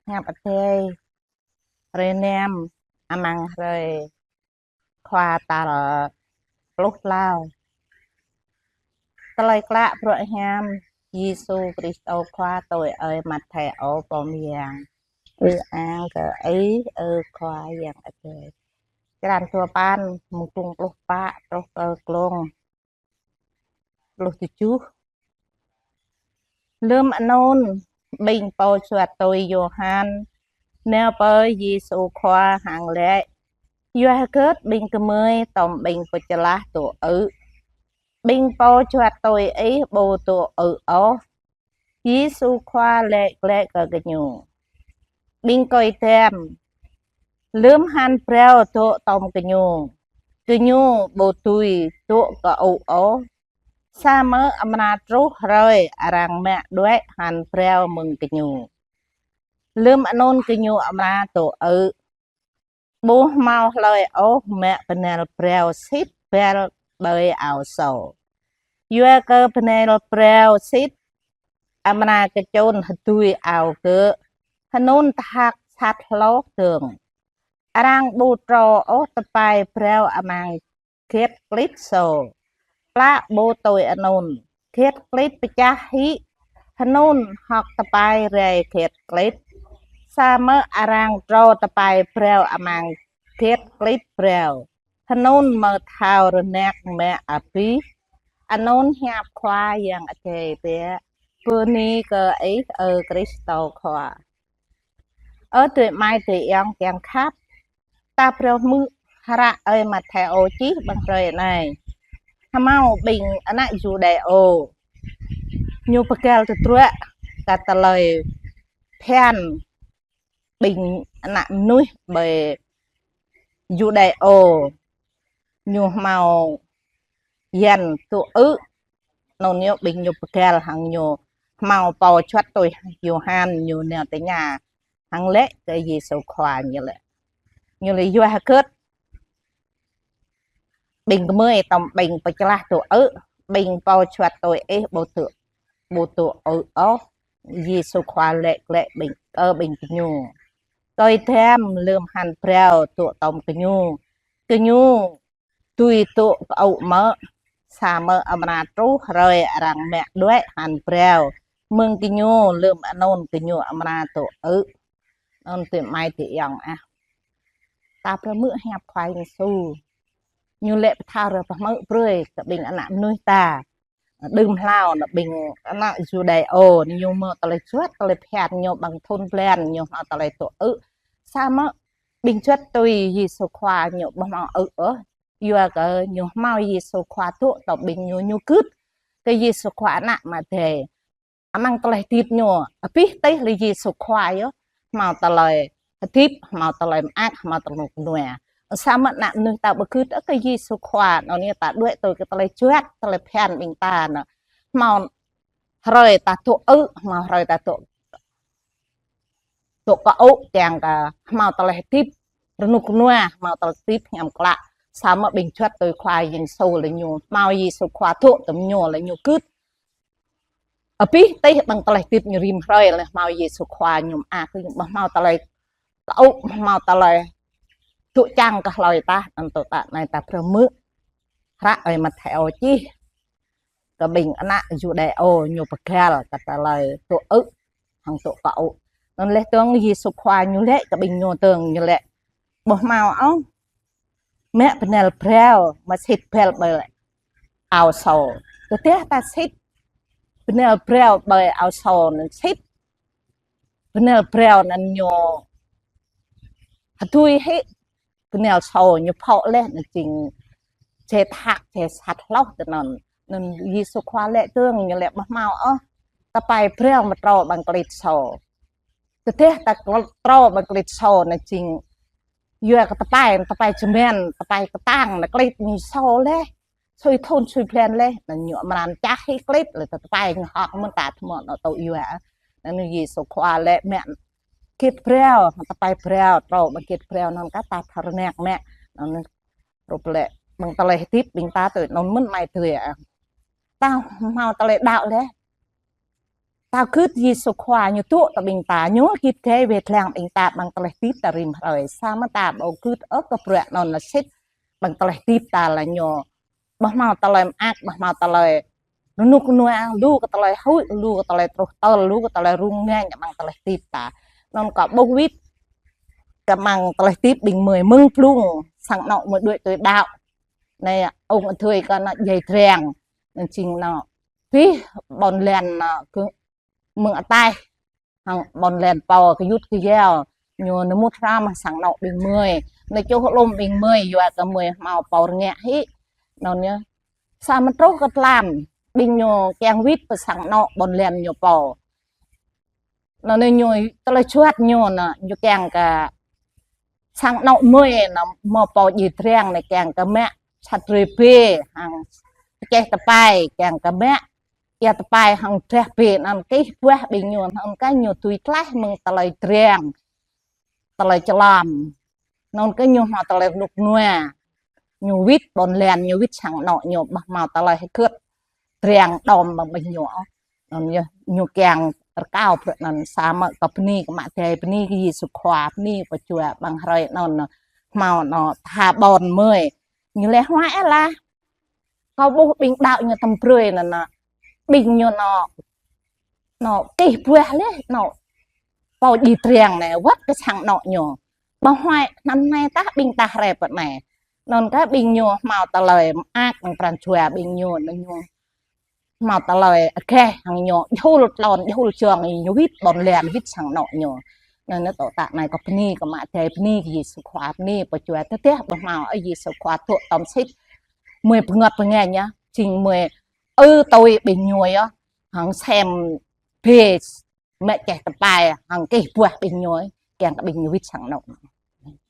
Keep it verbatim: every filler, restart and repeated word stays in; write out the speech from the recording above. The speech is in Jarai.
Hiăp Adai hrơi năm amăng hrơi Khua tal pluh klâo. Tơlơi klă bruă hiam Yêsu Krist Khua tui ơi Mattheo pô mơyang. Ư-ang kơ Ih, ơ Khua Yang Adai. Črăn dua păn, mơ̆ng glông pluh pă truh kơ glông pluh tơjuh. Lơm anŭn, ƀing pô juăt tui Yôhan nao pơ Yêsu Khua hăng laĭ: Yua hơget ƀing gơmơi tŏm ƀing pơčơlah dŏ ư̆? Ƀing pô juăt tui Ih ƀu dŏ ư̆ ôh. Yêsu Khua laĭ glaĭ kơ gơñu: Ƀing kơi tăm, lơm hăn phrâo dŏ tŏm gơñu, gơñu ƀu dưi dŏ kơŭ ôh, samơ̆ amra truh hrơi arăng mă đuaĭ hăn phrâo mơ̆ng gơñu. Lơm anŭn gơñu amra dŏ ư̆, ƀu hmâo hlơi ôh mă bơnal phrâo sĭt băl ƀơi ao sô. Yua kơ bơnal phrâo sĭt amra kơčŭn hơdui ao gơ̆, hơnŭn tơhak sat hloh dơ̆ng. Arăng ƀu trŏ ôh tơpai phrâo amăng gĕt klĭt sô. Plă ƀu tui anŭn, gĕt klĭt pơčah hĭ, hơnŭn hŏk tơpai rai gĕt klĭt. Samơ̆ arăng trŏ tơpai phrâo amăng gĕt klĭt phrâo, hơnŭn mơ̆ thâo rơnăk mă abih. Anŭn hiăp Khua Yang Adai biă. Bơni kơ Ih, ơ Krist Khua. Ơ adơi amai adơi ayŏng kiăng khăp, ta phrâo hmư̆ hră ơi Mattheo čih ƀơi hrơi anai. Hmâo ƀing ană Yuđêô ñu pơgăl tơdruă kơ tơlơi phiăn ƀing ană mơnuih ƀơi Yuđêô ñu hmâo yan dŏ ư̆. Anŭn yơh ƀing ñu pơgăl hăng ñu hmâo pô juăt tui Yôhan ñu nao tơña hăng laĭ kơ Yêsu Khua ñu laĭ. Ñu laĭ yua hơget ƀing gơmơi tŏm ƀing pơčơlah dŏ ư̆, ƀing pô juăt tui Ih ƀu dŏ, ƀu dŏ ư̆ ôh. Yêsu Khua laĭ glaĭ ƀing, kơ ƀing gơñu: Kơi tăm lơm hăn phrâo dŏ tŏm gơñu, gơñu dưi dŏ kơŭ mơ̆, samơ̆ amra truh hrơi arăng mă đuaĭ hăn phrâo mơ̆ng gơñu, lơm anŭn gơñu amra dŏ ư̆. Anŭn adơi amai adơi ayŏng ah. Ta phrâo hmư̆ hiăp Khua Yêsu. Ñu laĭ pơthâo rơ̆ pơhmư̆ brơi kơ ƀing ană mơnuih ta. Đưm hlâo anŭn ƀing ană Yuđêô anŭn ñu hmâo tơlơi juăt, tơlơi phiăn ñu ƀơ̆ng thŭn blan, ñu hmâo tơlơi dŏ ư̆. Samơ̆ ƀing juăt tui Yêsu Khua ñu ƀu hmâo ư̆ ôh. Yua kơ ñu hmâo Yêsu Khua dŏ tŏm ƀing ñu, ñu gưt kơ Yêsu Khua Ană Ama Adai. Amăng tơlơi hơdip ñu, abih tih lĕ Yêsu Khua yơh hmâo tơlơi hơdip, hmâo tơlơi mơak, hmâo tơlơi rơnŭk rơnua. Samơ̆ ană mơnuih ta ƀu gưt ôh kơ Yêsu Khua, anŭn yơh ta đuaĭ tui kơ tơlơi juăt, tơlơi phiăn ƀing ta anŭn. Hmâo hrơi ta dŏ ư̆, hmâo hrơi ta dŏ, dŏ kơŭ, kiăng kơ hmâo tơlơi hơdip rơnŭk rơnua, hmâo tơlơi hơdip hiam klă. Samơ̆ ƀing juăt tui Khua Yêsu lĕ ñu hmâo Yêsu Khua dŏ tŏm ñu lĕ ñu gưt. Abih tih ƀơ̆ng tơlơi hơdip ñu rĭm hrơi lĕ hmâo Yêsu Khua ñu mơak, ñu ƀu hmâo tơlơi kơŭ, hmâo tơlơi dŏ čang kơ hlơi tah. Anŭn tơdah anai ta phrâo hmư̆ hră ơi Mattheo čih kơ ƀing ană Yuđêô ñu pơgăl kơ tơlơi dŏ ư̆ hăng dŏ kơŭ. Anŭn laih dơ̆ng Yêsu Khua ñu laĭ kơ ƀing ñu dơ̆ng, ñu laĭ: Ƀu hmâo ôh mă bơnal phrâo mă sĭt băl ƀơi ao sô. Tơdah ta sĭt bơnal phrâo ƀơi ao sô anŭn sĭt, bơnal phrâo anŭn ñu hơdui hĭ, bơnal sô ñu phŏ laih anŭn jing jai thak, jai sat hloh tơ anŭn. Anŭn Yêsu Khua laĭ dơ̆ng, ñu laĭ ƀu hmâo ôh tơpai phrâo mă trŏ ƀơ̆ng klĭt sô. Tơdah ta trŏ ƀơ̆ng klĭt sô anŭn jing yua kơ tơpai, tơpai čơmăn, tơpai kơtang, anŭn klĭt ñu sô laih. Sui thŭn sui blan laih, anŭn ñu amra čah hĭ klĭt, laih tơpai ñu hŏk mơ̆n ta tơmŏ anŭn tŭ yua. Anŭn Yêsu Khua laĭ mă gĕt phrâo, tơpai phrâo, trŏ ƀơ̆ng gĕt phrâo, anŭn kơ ta thâo rơnăk mă. Anŭn rup lĕ ƀơ̆ng tơlơi hơdip ƀing ta tui anŭn mơ̆n amai adơi ah. Ta hmâo tơlơi đaŏ laih. ta gưt Yêsu Khua ñu tŭ ta ƀing ta, ñu git gai wai lăng ƀing ta ƀăng tơlơi hơdip ta rĭm hrơi. Samơ̆ ta ƀu gưt ôh kơ bruă anŭn lĕ sĭt ƀăng tơlơi hơdip ta lĕ ñu ƀu hmâo tơlơi mơak, ƀu hmâo tơlơi rơnŭk rơnua, lu kơ tơlơi huĭ, lu kơ tơlơi truh tơl, lu kơ tơlơi rŭng răng ƀăng tơlơi hơdip ta. Anŭn kâo ƀuh wĭt kơ ƀăng tơlơi hơdip ƀing gơmơi mơ̆ng blung sang anŏ gơmơi đuaĭ tui đaŏ. Anai, ung adơi kâo anŏ djai dreng, anŭn jing anŏ pih ƀôn lan anŏ kơ mơ̆ng ataih, hăng ƀôn lan pô kơ yut kơ yao, ñu nơmŭt hrăm sang anŏ ƀing gơmơi. Anai čuh lŏm ƀing gơmơi, yua kơ gơmơi hmâo pô rơngiă hĭ. Anŭn yơh. Samơ̆ truh kơ tlam, ƀing ñu kiăng wĭt pơ sang anŏ ƀôn lan ñu pô. Anŭn anai ñu tơlơi juăt ñu anŭn, ñu kiăng kơ sang anŏ gơmơi anŭn hmâo pô djai dreng anai kiăng kơ mă sat rơi bê, hăng čeh tơpai, kiăng kơ mă ia tơpai hăng drah bê anŭn kih buah ƀing ñu anŭn kơ ñu tui tlaih mơ̆ng tơlơi dreng, tơlơi čơlăm. Anŭn kơ ñu hmâo tơlơi rơnŭk rơnua. Ñu wĭt ƀôn lan, ñu wĭt sang anŏ ñu ƀu hmâo tơlơi hơgĕt dreng đom ƀăng ƀing ñu ôh. Anŭn yơh, ñu kiăng rơkâo bruă anŭn. Samơ̆ kâo bơni kơ Ama Adai, bơni kơ Yêsu Khua, bơni kơ Pô Jua ƀăng hrơi anŭn hmâo anŏ tha ƀôn gơmơi. Ñu lĕ huă ĕ lah. Kâo ƀuh ƀing đaŏ ñu tăm brơi anŭn, ƀing ñu anŏ, anŏ kih buah lĕ anŏ pô djai dreng anai wơ̆t kơ sang anŏ ñu. Ƀu huă anŭn anai tah ƀing ta rai pơ anai. Anŭn kơ ƀing ñu hmâo tơlơi mơak mơ̆ng pran jua ƀing ñu, anŭn ñu hmâo tơlơi agaih hăng ñu, jul tlôn, jul jong ñu wĭt ƀôn lan, wĭt sang anŏ ñu. Anŭn anai tŏ tă anai kâo bơni kơ Ama Adai, bơni kơ Yêsu Khua, bơni Pô Jua tơdah ƀu hmâo ơi Yêsu Khua tŭ tơm sĭt gơmơi bơngăt bơngañ yơh, jing gơmơi ư tui ƀing ñu yơh, hăng sem bê mă čeh tơpai, hăng kih buah ƀing ñu, kiăng kơ ƀing ñu wĭt sang anŏ.